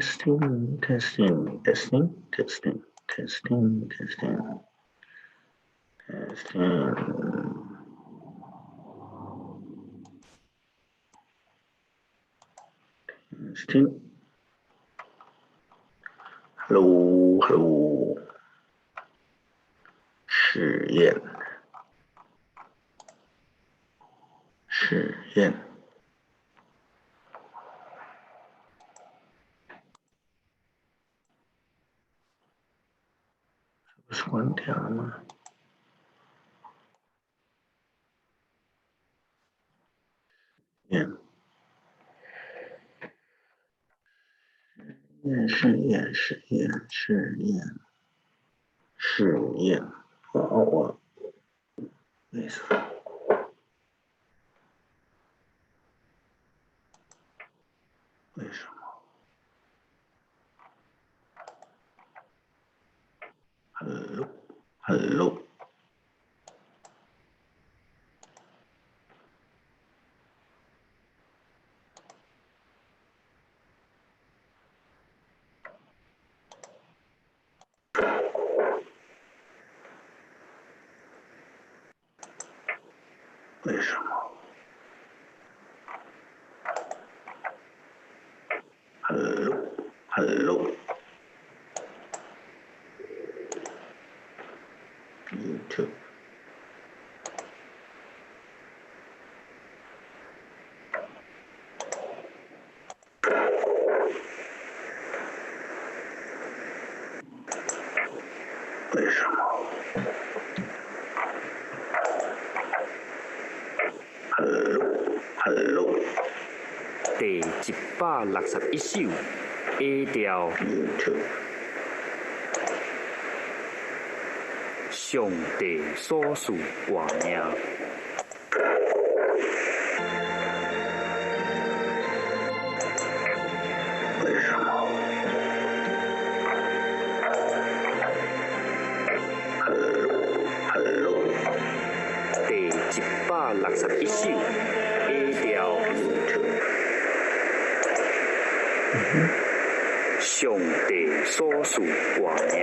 Testing, testing, testing, testing, testing, testing, testing. Testing. Hello, hello. 試驗，試驗。不是關掉了嗎？驗，驗，試驗，試驗，試驗，試驗。我為什麼？為什麼？Hello, hello. 為什麼？Hello, hello. YouTube. 為什麼？Hello, hello. 第161首 A 調。 YouTube. 上帝所賜活命。為什麼？Hello, hello. 第161首 A 調。 YouTube. 上帝所賜活命。